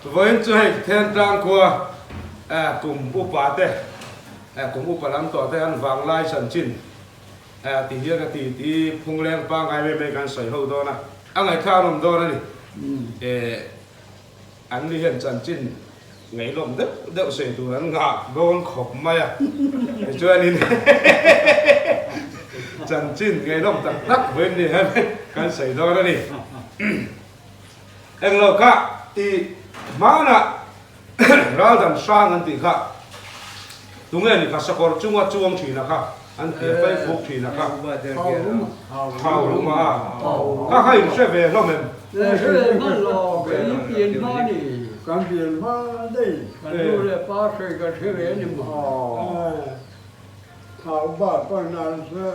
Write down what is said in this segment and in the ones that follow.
Vawiin chu hei Thentlang khua kum upa te, kum upa lam tawh te an vanglai chanchin ti hian a ti ti phungleng pangngai mai mai kan sawi ho dawn a, a ngaihthlak an awm dawn a ni. An ni hian chanchin ngaihnawm deuh deuh sawi tur an nghah dawn khawp mai a, tichuanin chanchin ngaihnawm tak tak vawiin ni hian kan sawi dawn a ni. Englo kha i hmanah Raldan hrang an tih kha tunge ni kha sakawr chunga chuang thina kha an piah fai fuk thina kha Thau Ruma a kha kha in hre ve hlawm em? Hre ve hman lo, kan pian hma ni. Kan pian hma daih. Kan nu leh pa sawi kan hre ve a ni maw? Thau ba pan an hre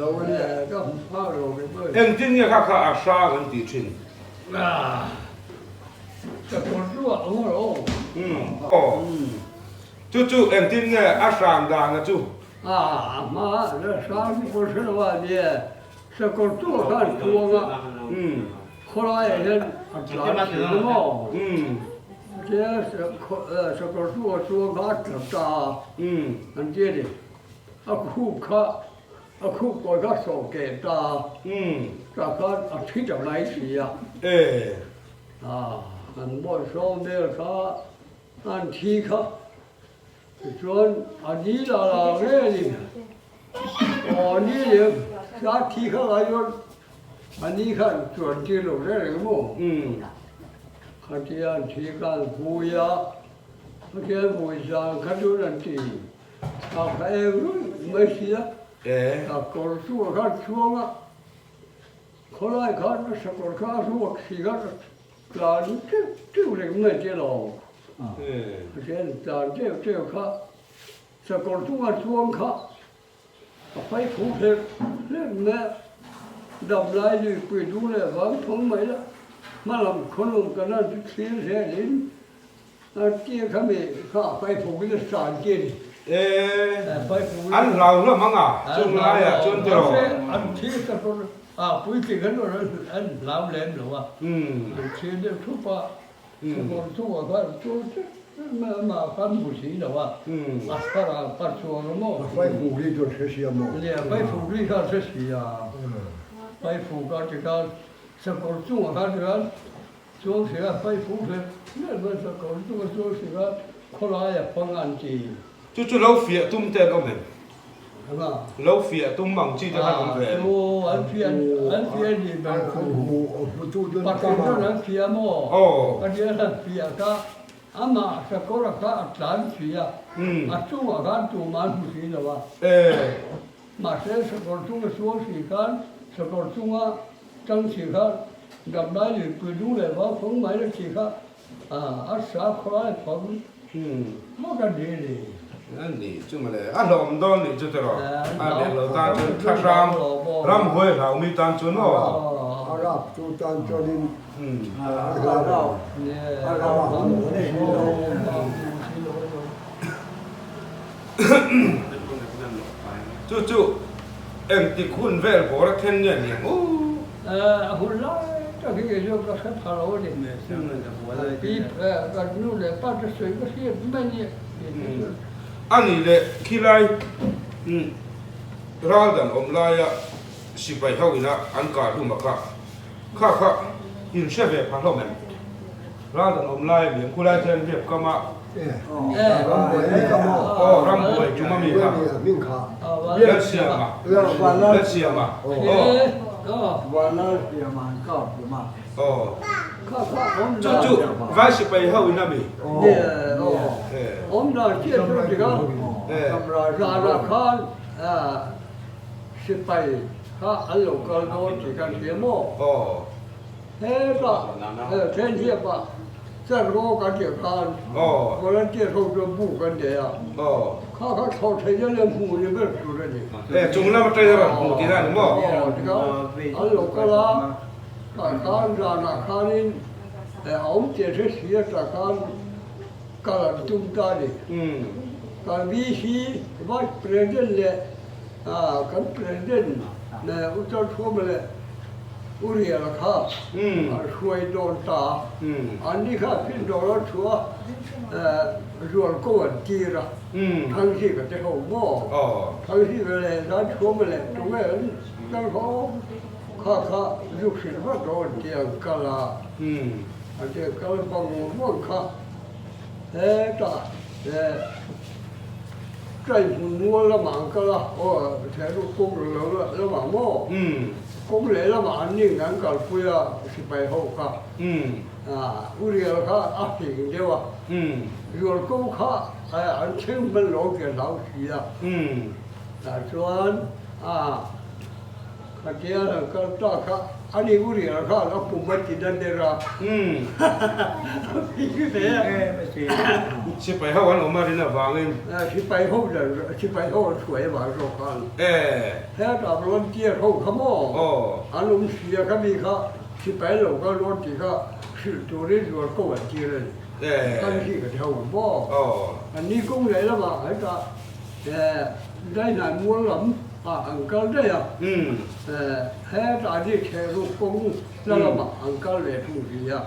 lo a ni. Ka hmu phak lo ve maw? Engtin nge kha kha a hrang an tih thin? Chu chu engtin nge a hran dan a chu? A khup kawi kha sawh keh ta tah khan a thi ta mai si a. An bawihsawm vel kha an thi kha tichuan a ni la la velin aw ni leh sa thi kha lai chuan a ni khan chuan tir lo reng reng maw khatia an thi kha an vui a khatia an vui zan kha chuan an ti. A kha eng ruih mai si a, a kawr chu a khan chhuang a, khawlai khan a sakawr kha a ruak si khan a tlan teuh teuh reng mai te lo. A then tlan teuh teuh kha sakawr chunga chuang kha a fai phu hlerh hlerh mai a, damlai luipui dung leh vang thawng mai la, hmalam khawnawm kan han chu thlir zel in An hlau hlawm ang a, chung laiah chuan tiraw? Chuang hria a hmai fung hle hle mai sa kawr chu a chuang hria a khawlai a fang an ti. Chu chu lo fiah tum te an awm em? Lo fiah tum ang chi te khan awm ve em? Chu an fiah an fiah ni ber chu pathum chuan an fiah maw? Ka tia an fiah kha amah sakawr a kha a tlan si a, a chungah khan tumah an hmu si lo a. Mahse sakawr chunga chuang si khan sakawr chunga tang si khan Damlai luipui dung leh vau fang mai la chi kha a sa khawlai fang vak a ni ni. A ni chu mawle, a hlawm dawn nih chu tiraw, a leh lo tan chuan thlahrang ramhuai hlaumi tan chuan aw. A rap chu tan chuanin a hlau a rap a hmu lo. Chu chu engtik hun vel bawr a then nge ni ang u? A hun lai tak hi kei chuan ka hre pha lo a ni. Pi ka nu leh pa te sawi ka hriat mai nia. A nih leh khilai ral dan awm laia sipai ho ina an kah hlum a kha kha kha in hre ve pha hlawm em? Ral dan awm lai lian khulai khian riap kam a. Aw ram buai tum a mi kha Lalsiama Lalsiama aw chu chu vai sipai ho in a mi aw. Heta Thenhliapa Chanro kan tih khan volunteer ho chuan bu kan nei a, kha kha thlawh theih na leh hmuh ni ber tur a ni. E chung lama train a rawn hmuh tih na a ni maw? Aw tikha an lo kal a, tah khan zanah khanin a awm teh hre si a tah khan kal an tum ta a ni. Kan VC Vice President leh kan President Uttar Thuama leh. Uriel kha an hruai dawn ta a, an ni kha Findawl an chhuah a, Zualko an tir a, Thangzika te ho maw? Thangzika leh Zaichhuama leh tunge an kal ho kha kha zu hrilh vat rawh an ti an kal a, an ti an kal vang vang kha hetah Ṭaihmun mual lamah an kal a, aw Theruk kawng lo lamah maw? Kawng leh lamah an ning an kalpui a sipai ho kha. Uriel kha a hling deuh a, Zualko kha an thleng hman lo tih a hlau si a. Tah chuan khatia an kal ta kha ani Uriel khan a pum a ti na der a. Sipai ho an awm a rin avangin. Sipai ho sipai ho an hruai avang zawk khan. Hetah volunteer ho kha maw an awm si a khami kha. Sipai lo kal dawn tih kha hrilh turin zual ko an tir a ni. Kan hi ka ti ho ang maw? An ni kawng leh lamah hetah Daihnai mual lam ah an kal daih a, hetah ni Theruk kawng la lamah an kal ve thung si a.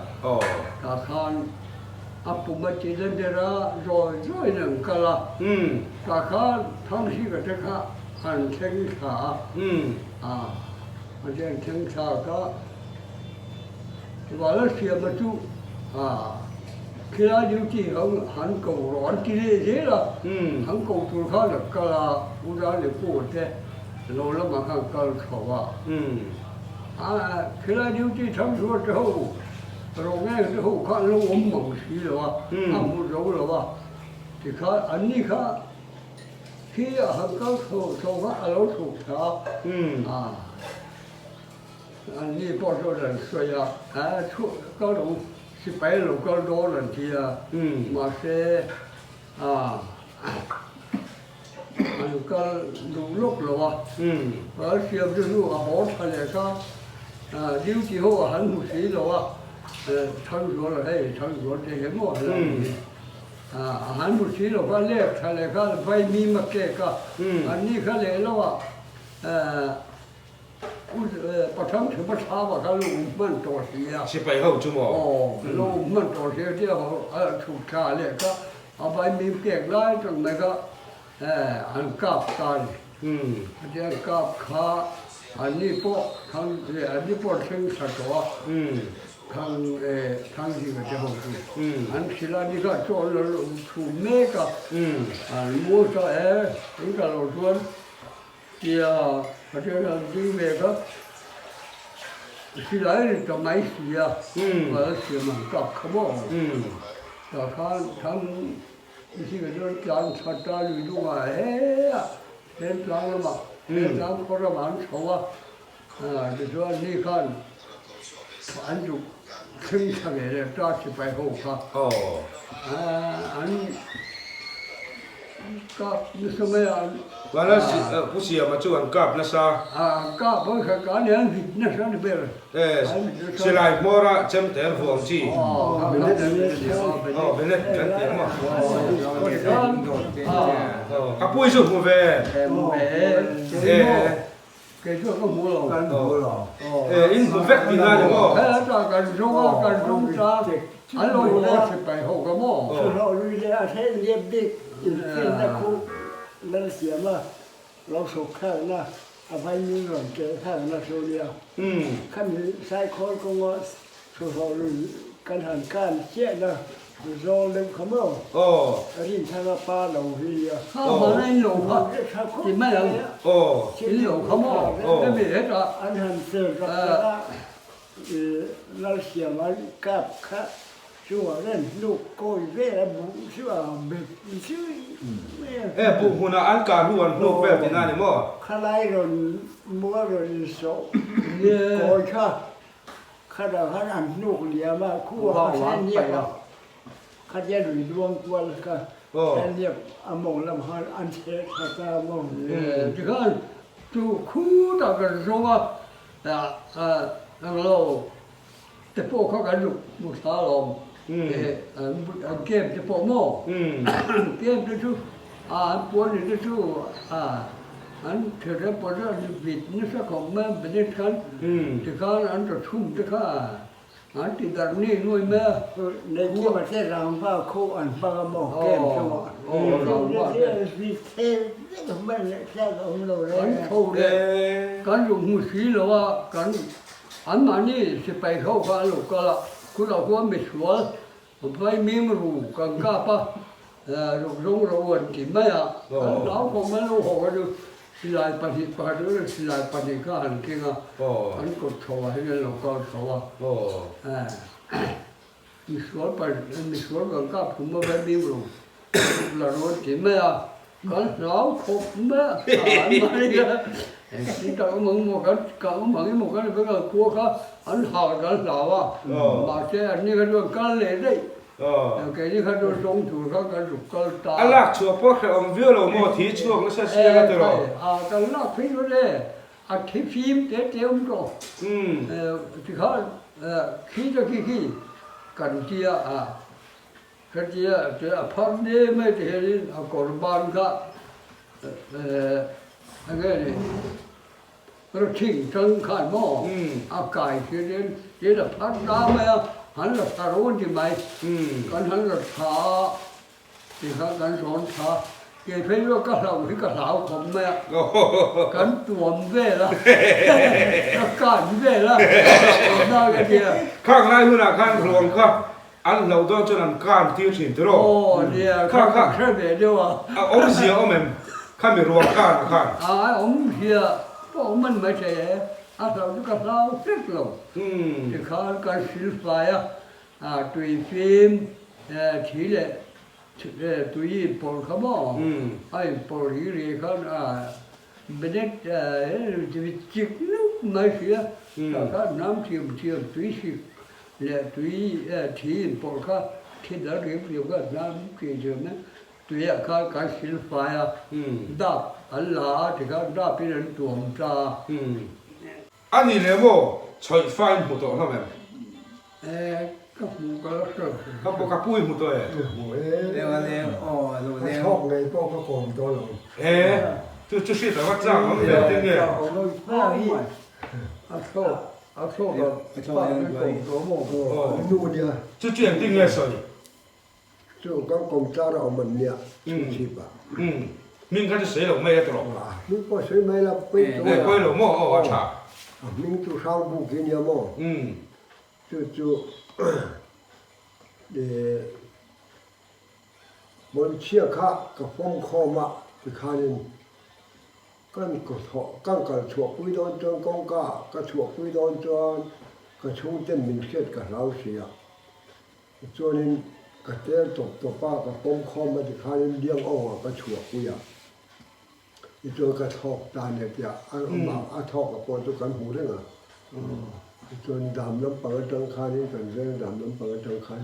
Tah khan a pum a ti na der a, zawi zawiin an kal a. Tah khan Thangzika te kha an thleng thla a. A den thleng thlak a, Vala siama chu khilai duty ho han ko rawh an ti leh zel a, han ko tur khan a kal a, U Rani Pu te lo lamah khan kal chho a, khilai duty Thamsual te ho Rawngeng te ho kha an lo awm mang si lo a, a hmu zo lo a, tikhan anni kha Khi a han kal chho chho kha a lo chhuk thla a, an ni pawh chuan an sawi a, kal rawh u, sipai lo kal dawn an ti a, mahse an kal duh lawk lo a, a siam chu hnu a haw tha leh kha duty ho a han hmu si lo a, Thangzuala hei Thangzual te hi maw helai hi. A han hmu si lo kha lek tha leh kha vaimim a kek a, an ni kha leh lo ah Patham Thuma Thava kha lo um hman tawh si a. Sipai ho chu maw? Aw, lo um hman tawh si a tia ho a chhuk tha leh kha a vaimim kek lai tak mai kha an kap ta a ni. Chutia an kap kha an ni pawh an ni pawh thleng tha tawh a. Thang e thang zinga te ho chu an hrilh a ni kha chaw an lo chhum mek a, an mu ta e in ka lo chuan tia pathian an ding ve kha silai ri ta mai si a, kal siam an kap kha maw tah khan thang zinga chuan tlan that a lui dungah he a he tlang lamah he tlang khaw ramah an chho a. Tichuan ni khan an duh thleng thla ve leh ta sipai ho kha an kap nasa mai a. Vana Pu Siama chu an kap nasa. An kap ang kha ka ni an vit nasa ni ber. Silai hmawra chem tel vuang chi. Aw Benet kan ti ang maw. Ka pui chu hmu ve. Hmu ve. Kei chuan ka hmu lo. Kan hmu lo. E, in hmu vek tih na ni maw? He ta kan zawng a, kan zawng ta an lo haw sipai ho ka maw? Thuhlawh lui leh a hren liam bik infinna khu lal siam a, lo suk thlakna a vaimim rawn tel thlakna chu nia. Khami Saikhawl kawnga thuhlawh lui kan han kan chiahna Zawl deuh kha maw? Rinthanga pa lo hi nia. Kha hmana in lo kha ti mai ang. In lo kha maw? Hemi hetah. An han tel rak rak a, Lalsiama kap kha chungah ren hnuk kawi vel a buh chu a bet chu mai a. E, buh hmunah an kah hnu an hnuk vel tihna a ni maw? Khalai rawn mual rawn insawh kawi kha. Kha dah khan an hnuk liam a, khu a kha thlen niap a, khatia lui luang kual kha thlen niap a mawng lam khan an chhe tha ta a maw. Tikhan chu khu tak kan zawng a, englo te pawh kha kan zuk hmu thla alawm, an camp te pawh maw, camp te chu an puan ni te chu. An thirte pawh chu an vit nasa khawp mai a, Benet khan tikhan an tawt chhum te kha an ti darh ni nuai mai a. Neihkima te rangva khu an hmang a maw kem chungah. Rangva te vit thel vek hman leh tlak a awm lo reng a. Kan tho leh kan lu hmu si lo a, kan anmahni sipai ho kha an lo kal a, khutah khuan misual Vaimim ru kan kap a, ruk zawng ro an ti mai a, kan hlau khawm an lo haw chu silai pahnih pakhat chu silai pahnih kha han keng a, an kawt chho ah hian an lo kal chho a, misual pahnih misual kan kap khum a vaimim ru ruk la ro an ti mai a, kan hlau khawp mai a, an mahni a engtin tak awm ang maw kan kah awm ang emaw kan vek ang khua kha an hal kan hlau a, mahse an ni kha chuan kal leh daih, keini kha chuan zawng tur kha kan zuk kal ta. A lak chhuah pawh hrehawm viau lo maw thi chhuak nasa siang a tiraw? A kan lak phei chuan e a thi fim te te awm tawh, tikhan khi te khi khi kan tia a. Hetia te a phar ne mai te hianin a kawr ban kha enge ni rawthing tang khan maw a kai hianin tin a phar ta mai a, han la thla rawn ti mai, kan han la thla a tikhan kan sawn thla kei phei chu ka hlauh hi ka hlau khawp mai a, kan tuam vel a, ka kan vel a, ka hlauh ka tia. Khang lai hunah khan ruang kha An hlauh dawn chuan an kan tir thin tiraw? Aw nia, kha kha hre ve deuh a. A awmzia awm em? Kha mi ruang kan a khan. A awmzia pawh awm an mai thei e, a hlauh chu ka hlau hlek lo. Tikhan kan silfai a, tui fim thi leh tui inpawlh kha maw, a inpawlh ri ri khan Benet chik nuk mai si a, tah khan hnam thiam thiam tui sik leh tui thi inpawlh kha thi dal riam riam kha hnam tih thiam in tuiah khan kan sil fai a, dap an la a tikhan dap in an tuam ta a. A ni leh maw? Chawih fai in hmu tawh hlawm em? E, ka hmu ka la hre lo. Ka pu, ka pu i hmu tawh e? Ka hmu e. Leng a leng, aw a lo leng. Ka thawk ngei pawh ka kawm tawh lo. E, chu chu hriat a va chak awm ve te nge? A thawk, a thawk a pa ka kawm tawh maw? Aw, nu nia. Chu chu engtin nge sawi? Chu kan kawmchar a awm an nia, chhunchhip ah. Umm, hming kha chu sawi lo mai a tawh. A hming pawh sawi mai la, pawi tawh la. Pawi lo maw? Aw, a tha. A hming chu Hrangbu khi nia maw? Umm. Chu chu Hmunchhia kha ka fawm khawm a tikhanin kan kan kal chhuahpui dawn chuan kawngka ka chhuahpui dawn chuan ka chhungten min hriat ka hlau si a. Tichuanin ka tel tawp tawp a, ka pawm khawm a tikhanin liang awngah ka chhuahpui a. Tichuan ka thawk ta nia tia a a thawk a pawh chu kan hmu reng a. Tichuan dam lampang atang khanin kan veng dam lampang atang khan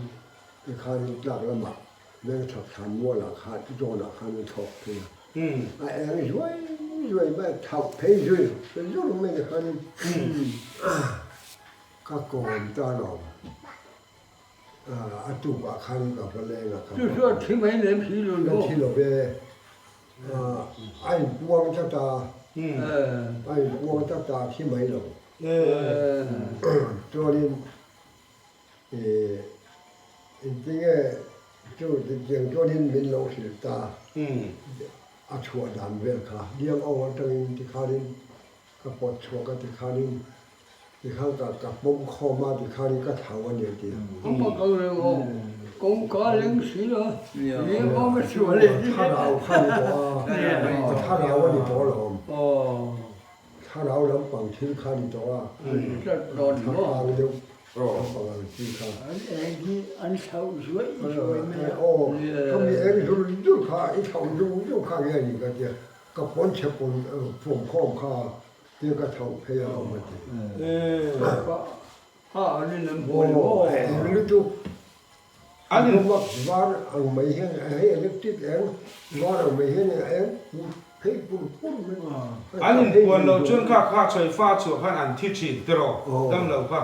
tikhanin tlak lamah veng chhak thlan mualah khan zawnah khan a thawk phei a. A eng zuai zuai mai a thauh phei zui zur mai tikhanin ka kawm ta lo. A tukah khan ka va leng a, ka Chu chu a thi mai lem si lo maw? Thi lo ve. A inpuang tlat a, a inpuang tlat a, a thi mai lo. Chuanin engtinge chu tiang chuanin min lo hrilh ta, a chhuah dan vel kha. Liang aw atangin tikhanin ka pawt chhuak a tikhanin Tikhan ka ka pawm khawm a tikhan ka thau a ni a ti a. Ama kal reng aw, kawngka leng si lo, leng awm a chhuah leh si. Thlarau kha ni tawh a, thlarau a ni tawh alawm. Thlarau lampang thil kha ni tawh a, thlarau deuh lampang ang chi kha. An eng hi an thlauh zuaih zuai mai a. Aw, khami eng zur zur kha i thlauh zur zur kha nge a ni ka tia, ka pawn chhe pawn pawm khawm kha Tia ka tho phei a awm a ti. Eng lutuk lumak var ang mai hian hei electric eng var ang mai hian eng pur phei pur pur mai. An inpuan loh chuan kha kha chhawi fa chhuah khan an thi thin tiraw dam lo kha.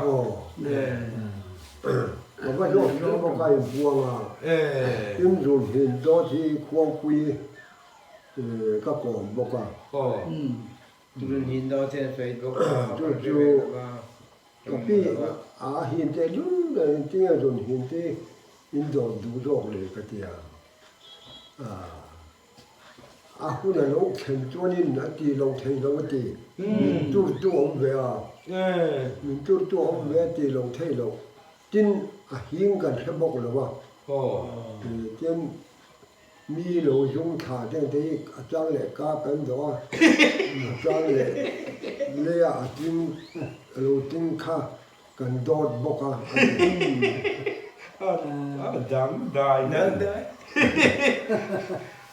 Ka va zawk zawk bawk a inpuang a, Inzun hin dawt hi khuangpui. ka kawm bawk a. Chu chu ka pi a hin te lul a engtin nge rawn hin te in dawr duh zawk le ka ti a. A hun a lo thlen chuanin a ti lo thei lo a ti. Min tur tu a awm ve a. Min tur tu a awm ve a ti lo thei lo. Tin, a hing kan hre bawk lo a. Tin, mi lo zung thla deng te hi a chang leh ka kan dawh a, a chang leh leia a tling a lo tling kha kan dawt bawk a a ti. A dang dai dang.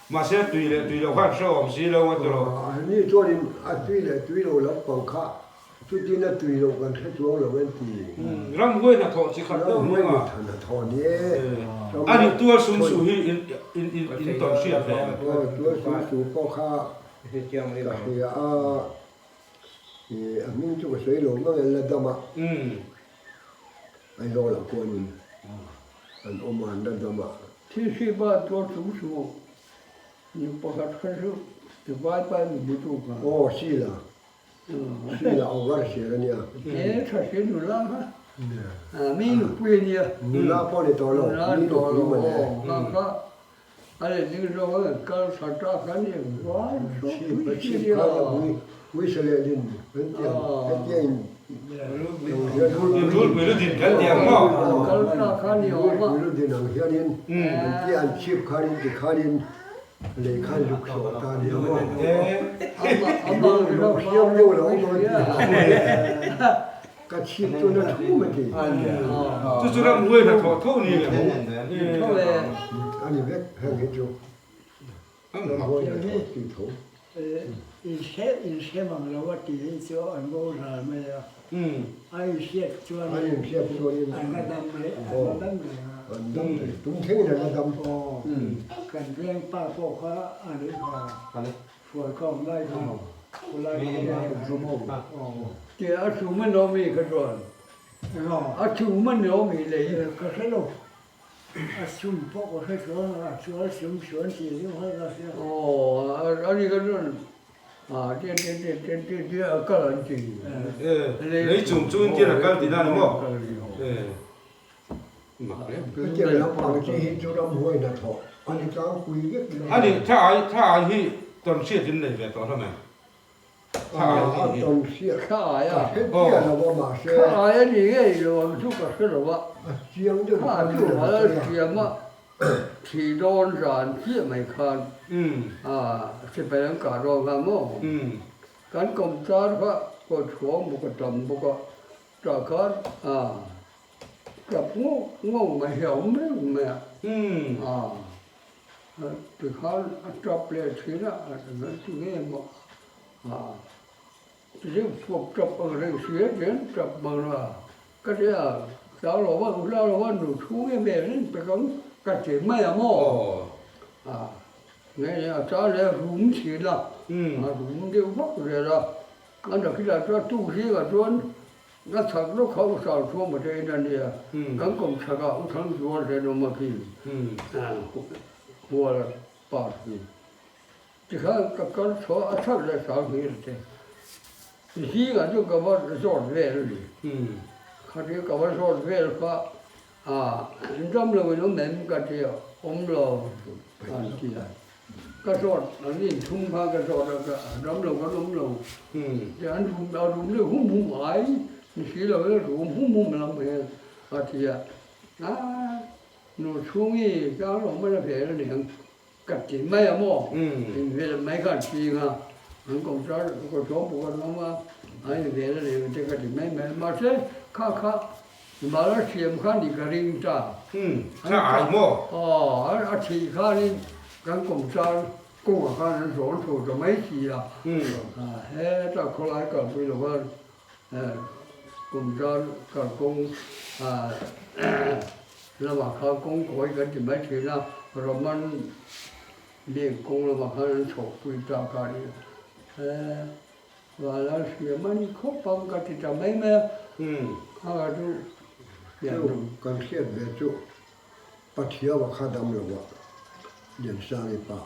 Mahse tui leh tui lo kha an hrehawm si lo a tawh. Ni chuanin a tui leh tui lo lampang kha Chutin a tui loh kan hre chuang lo en ti. Ramhuai hnathawh chi khat deuh nia. Ramhuai hnathawh ni e. A nih tual sum su hi in in tawn hriat ve. Aw tual sum su pawh kha ka hria a, a hming chu ka sawi lo mang e la dam a. Aizawl ah khuanin an awm a an la dam a. Thil hripa tual sum su nu pakhat kha chu vai pai mi hmutu kha. Aw Sheila. Sheila over hrial a nia. He tha hre nula kha. Mi nupui a nia. Nula pawh ni tawh lo, mi nupui mawle. Kha kha a leh ding zawng a kal tha ta kha nia. Chhip chhip kha ui sa leh din kan ti ang hetia in Rulpui lu din kan ti ang maw? Kal tha kha ni awm a. Rulpui lu din ang hianin an tia an chhip khanin tikhanin Lei khan zuk sawh ta nia maw? Lung hriam deuh lo awm a ti. Ka chhip chu na thum a ti. Chu chu ram huai hna thawh tho ni le. A ni vek heng hi chu. Ram huai hna thawh ti tho. In hre mang lo a ti hi chu an bo ral mai a. A inhriat chuan an inhriat chuanin an la dam reng an la dam reng a. An dam reng tum thlengin an la dam. Aw kan veng pa pawh kha a ni kha hruaikhawm lai kha khulai kha aw. Ti a chhum a nawmi kha chuan a chhum a nawmi lei. Ka hre lo a chhum pawh ka hre chuan a chuan chhum chuan tih deuh kha ka hria. Aw a ni kha chuan A kal an ti. Lei chung chu in tian a kal tihna a ni maw? Hetiang lampang chi hi chu ramhuai hnathawh a ni tlangpui vek lo. A nih tha ai tha ai hi tawn hriat in nei ve tawh hlawm em? Tha ai A tawn hriat Tha ai a. Ka hre chiah lo a mahse. Tha ai a ni ngei lo ang chu ka hre lo a. A chiang deuh Tha chu a siam a. Thi dawn zan chiah mai khan sipai an kah dawn kha maw? Kan kawmchar kha kaw chhuang bawk a tam bawk a, tah khan tap ngawk ngawk mai hi a awm reng mai a, tikhan a tap leh thin a, ti nge maw Zing fawp tap ang reng si a chen tap mang a, ka ti a, tlau lo va, tlau lo va nu chhung em em in pek ang ka ti mai a maw? A, nge ni a cha leh rum thin a, a rum deuh vak zel a, a nakilai chuan tuk zingah chuan a chhak lawk kha u sal chhuam a te in a nia, kan kawm chhakah u thang zual zel awm a khi, hual pa khi. Tikhan ka kal chhuah a that leh sang hi a ti. Zingah chu ka va zawt vel a ni. Khatia ka va zawt vel kha dam lo in awm em ka ti a, awm lo an ti a. Ka zawt an inthum kha ka zawt a, dam lo kan awm lo. An rum a rum deuh hum hum ai ni si lo in a rum hum hum lam hian a ti a. Nu chhungi tlang lo hmana vel a ni ang. Ka ti mai a maw? Invel mai kha an ching a, an kawmchar kawchhawng pawh kan awm a, an invel a nei te ka ti mai mai a, mahse kha kha Mala siam kha ni ka ring ta. Kha ai maw? Aw, a thih khanin kan kawmchar kawngah khan an zawn chho ta mai si a, heta khawlai kalpui lo khan kawmchar kalkawng Lamah khan kawng kawi kan ti mai thin a, Roman Bank kawng lamah khan an chhohpui ta kha a ni a. He Vanlal hriam a ni khawp ang ka ti ta mai mai a, kha kha chu pian Chu kan hriat ve chu Pathiaua kha dam lo a, Liansangi pa.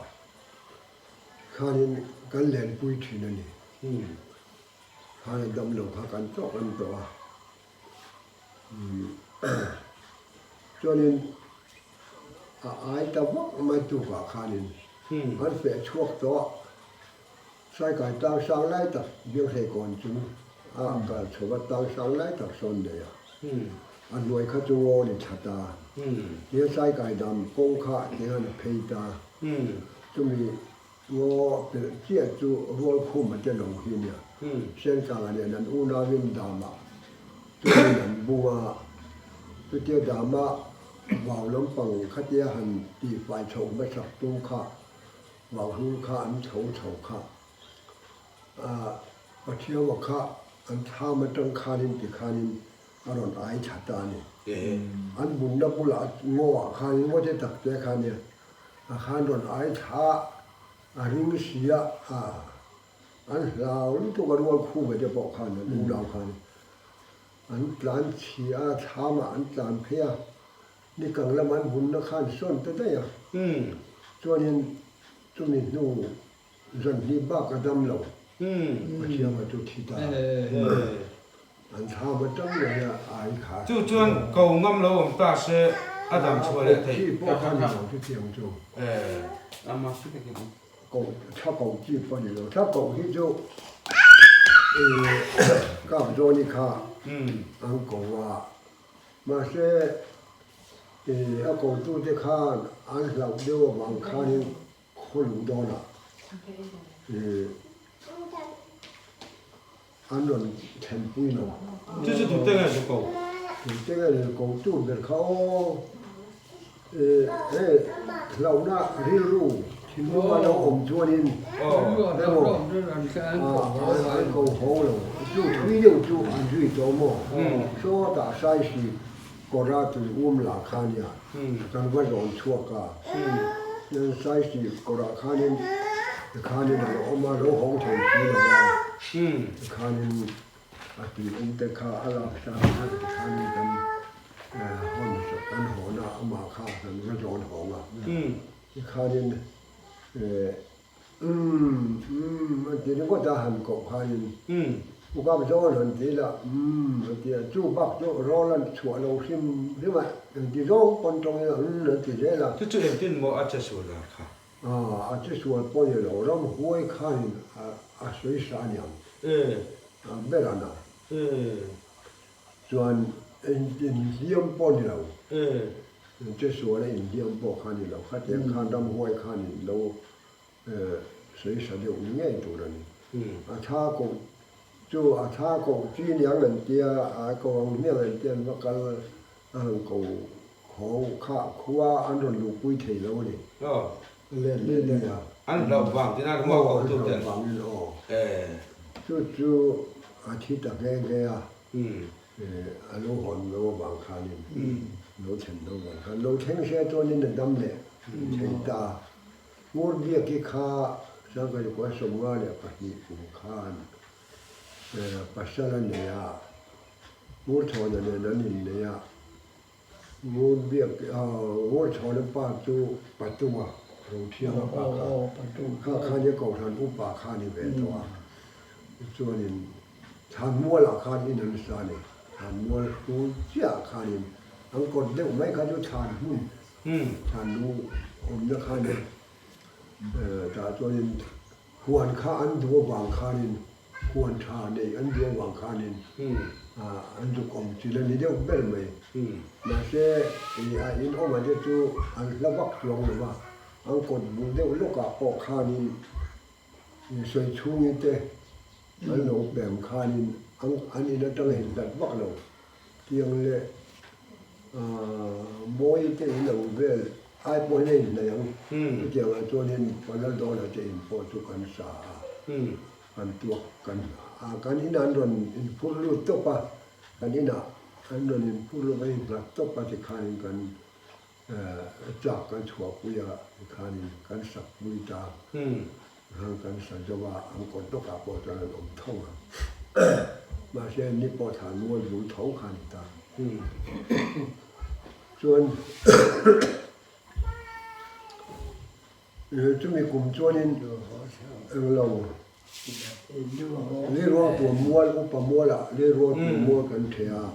Khanin kan lenpui thin a ni. Khan a dam lo kha kan tawk an tawh a. Chuanin a ai ta vak mai tukah khanin an feh chhuak tawh a. Saikai tlang sang lai tak Bianghlei kawn chung a kal chho a tlang sang lai tak sawn nei a. A hnuai kha chu ngaw ni thla ta. Tia Saikai dam kawng kha tihian a phei ta. Chumi ngaw pelh chiah chu Rualkhuma te lo hi nia. Senkanga nen an unauin damah chuanin an bung a. Chutia dama vau lampang khatia han tihfai chhoh hmasak tum kha Vauhlur kha an chho chho kha a Pathiaua kha an thlam atang khanin tikhanin a rawn ai thla ta a ni. An bunna bulah ngawah khanin ngaw te tak te kha nia a khan rawn ai thla a ring si a, an hlau lutuk a rual khume te pawh khan an unau khan an tlan chhia a thlamah an tlan phei a. Ni kang lam an bunna khan sawn ta daih a, chuanin chumi hnu zan hnih bak a dam lo, Pathianga chu thi ta an thlam atang ngei a ai kha. Chu chuan ko ngam lo awm ta se a dam chhuah leh theih. Chi pawh kha ni lo chutiang chu. Ko tha ko chi pawh ni lo, tha ko hi chu kap zawni kha an ko a. Mahse, a kotute khan an hlauh deuh avang khanin khaw luh dawnah an rawn thlenpui lo. Chu chu tute nge zu ko? Tute nge zu ko tu ber kha aw. Hei hlauhna rilru thinlung a lo awm chuanin emaw an ko ho lo chu thui deuh chu an zui tawh maw sawtah saisi kawra tui um lah kha nia kan va zawn chhuak a saisi kawrah khanin tikhanin a lo awm a lo hawng thei si lo va tikhanin A tui awm te kha a lak sa a tikhanin kan hawn kan hawn a, amah kha kan va zawn hawng a. Tikhanin umm umm an ti ringawt a han koh khanin u kap zawn han ti ila umm an ti a, chu bak chu rawl an chhuah lo hrim hrim a, engti zawng pawn tawng ila umm an ti zel a. Chu chu engtin maw a che sual dan kha? A che sual pawh ni lo, ramhuai khanin a sawi sa aniang. A ber a na. Chuan inhliam pawh ni lo. Che sual a inhliam pawh kha ni lo. Khatiang khan ramhuai khanin lo sawi sa deuh ni ngei tur a ni. A tha koh chu a tha koh chi niang an tia, a ko ang hmiang an tia an va kal a han ko Ho kha khua an rawn luhpui thei lo a ni. Let leh daih a. An hlauh vang tina ruah ko tu ten. An hlauh vangin aw. Chu chu a thi ta nghe nghe a. A lo hawn lo avang khanin lo thlen lo vang khan lo thleng se chuanin a dam leh thei ta. Ngur Biaki kha Sangkhaikua 52 kum khan pasal a nei a, Ngurchhawna nen an innei a. Ngur biak Ngurchhawna pa chu Patunga, Rothianga pa kha, kha kha nia Kohhran upa kha a ni ve tawh a. Chuanin Thlanmualah khan in an sa a ni. Thlanmual hrul chiahah khanin an kawt deuh mai kha chu thlan hmun, thlan lung awmna kha a ni. Tah chuanin Huan kha an duh avang khanin, huan tha neih an duh avang khanin an zuk awm chin a ni deuh ber mai. Mahse, a in awmah te chu an hla vak chuang lo va, an kawt bul deuh lawkah pawh khanin sawi chhungin te an lo pem khanin an in atanga inhlat vak lo. Tiang leh Mawi te in ang vel ai pawhin a inhnaih ang. Chutiangah chuanin Panal Dawla te in pawh chu kan sa a, kan tuak kan a, kan inah an rawn inphur lut tawp a, kan inah an rawn inphur lut a innghat tawp a tikhanin kan chak kan chhuahpui a tikhanin kan sakpui ta a, kan sa zo a, an kawt lawkah pawh chuan an awm tho a, mahse ni pawh thlan mual bul tho kha a ni ta. Chuan Chumi kum chuanin englo Leiruang tuam mual upa mualah Leiruang tuam mual kan ṭhe a,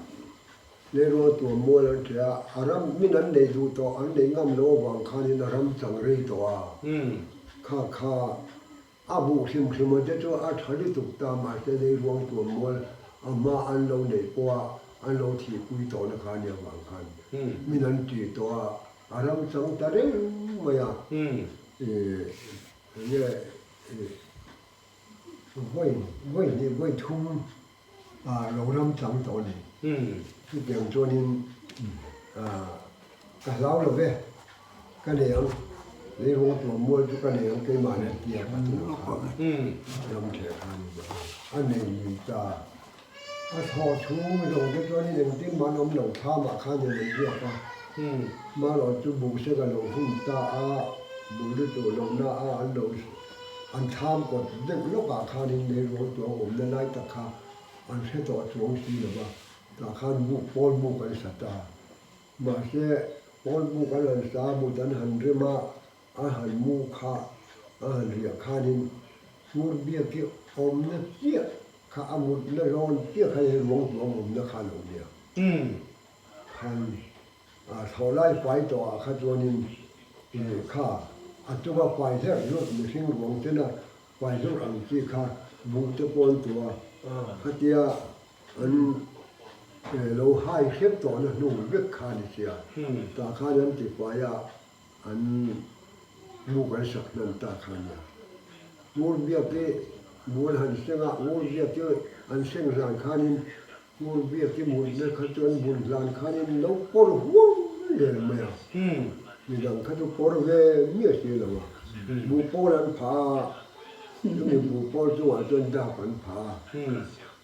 Leiruang tuam mual an ṭhe a, a ram min an neih duh tawh an neih ngam loh avang khanin a ram chang rei tawh a, kha kha a buh hrim hrim te chu a ṭha lutuk ta mahse Leiruang tuam mual a hma an lo neih pawha an lo thihpui tawhna kha nia vang khan min an ṭih tawh a, A ram chang ta reng mai a, enge vawi vawi hnih vawi thum a lo ram chang tawh a ni. Chutiang chuanin ka hlau lo ve, ka nei ang, leiruang tuam mual chu ka nei ang keimahni tia ka tum kha ram theh kha a ni mai. A nei lui ta, A thaw chhung zawng te chuanin engtin mah an awm lo, thlamah khanin an riak a. Hmarawn chu buhsek a lo hun ta a, buh lutuk lohna a an lo an thlam kawt deuh lawkah khanin leiruang tuang awmna lai tak kha an hre tawh chuang si lo va, tah khan buk pawl buk an sa ta. Mahse, pawl buk an han sa a, mut an han rem a, A han mu kha a han riah khanin Fur biak hi awmna chiah kha a mutna zawn chiah kha hei ruang tuam awmna kha a lo nia. Khan a thaw lai fai tawhah kha chuanin kha a chunga fai hlerh lut mihring ruang chena fai hlurh ang chi kha buh te pawh an tuah a, khatia an lo hai hrep tawhna hnu vek kha a ni sia. Tah khan an ti fai a. An mu kan sak hnan ta kha nia. Ngur biak hi mual han seng a, ngur biak hi an seng hlan khanin ngur biak hi mutna kha chu an bun hlan khanin lo pawr huau zel mai a. Midang kha chu pawr ve miah si lo a. Buhpawl an pha a, chumi buhpawl chungah chuan dap an pha a.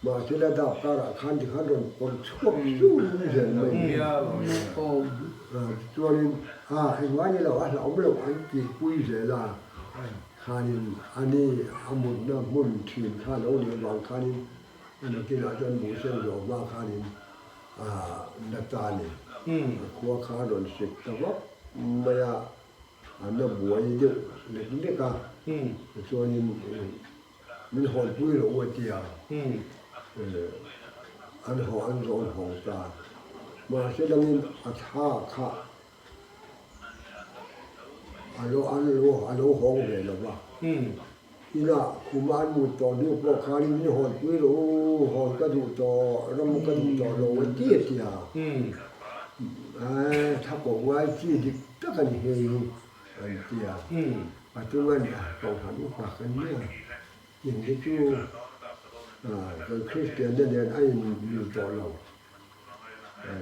Mahsela dap karah khan tikhan rawn pawr chhuak sur zel mai ni. Tichuanin a engmah ni lo a hlauhawm loh an tihpui zel a, khanin ani a mutna hmun thin kha lo nih avang khanin a nakinah chuan buhseng zawh hma khanin a na ta a ni. A khua kha a rawn sik ta vak mai a, a na buai deuh lek lek a, tichuanin Min hawnpui loh u a ti a, an haw an zawn haw ta. Mahse dangin a thla kha a lo an lo a lo hawng ve lo va. Inah khuma an mut tawh hnu pawh khanin min hawnpui loh u, hawn ka duh tawh, ram ka duh tawh lo a ti a ti a. Thla koh ngai chi dik tak a ni hei hi an ti a. A chunga ni a Kohhran upa kan nia in hi chu kan Kristianna nen a in mil tawh lo.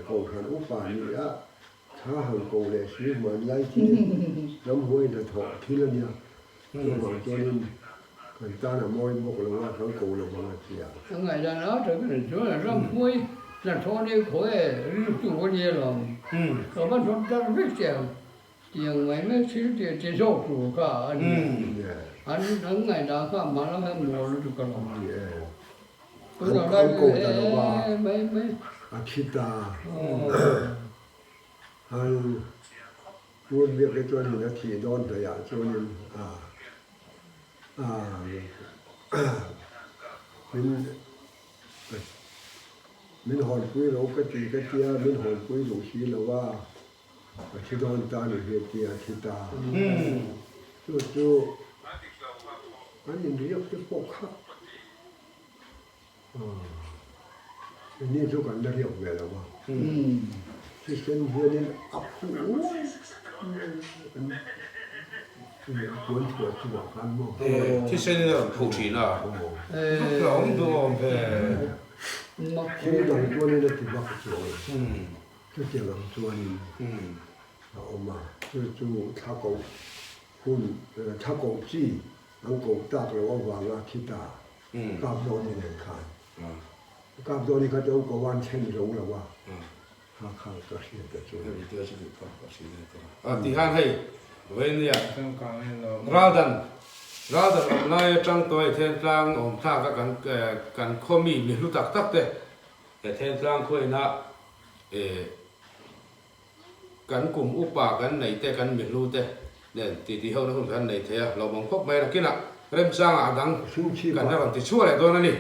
Kohhran upa ni a tha han ko leh si hmanlai chi ramhuai hnathawh thil a nia. Chuvang chuanin kan tan a mawi bawk lo a, kan ko lo vang a tia. A ngaihdan a tha ka ni chuan ramhuai hnathawh ni khaw e riltu a nia lo. Ka va hnawt dar vek che ang. Tiang mai mai thil tih ti zawk tur kha a ni. An an ngaihdan kha hma lam hian mawl lutuk a lo. Tunah lai chu he mai mai. A thi ta. Han ngun biak te chuan in a thih dawn hnaihah chuanin a a min min hawnpui lo ka ti ka tia min hawnpui duh si lo a. A thi dawn ta ni hi tia a thi ta. Chu chu an inriak te pawh kha ni chu kan la riak ve lo va. Thisen hianin a phuh uai an puan chhuah chungah khan maw. Thisen in a rawn phuh thin a. Hlauhawm duhawm ve. Thil dang chuanin a ti vak chuang. Chutiang ang chuanin a awm a, chu chu thla koh hun, thla koh chi an koh tak loh avanga thi ta kap zawni nen khan kap zawni kha chuan ko an thlen zo lo a, kha kha ka hriat a chu. A ti khan hei Vainia Raldan Raldan awm lai atang tawh hei Thentlang awm thlak a kan kan khaw mi mi hlu tak tak te he Thentlang khaw ina Kan kum upa kan neih te kan mihlu te Nen titi ho na hun kan nei thei a, lawmawm khawp mai nakinah remchangah a dang kan la rawn ti chhuah leh dawn a ni.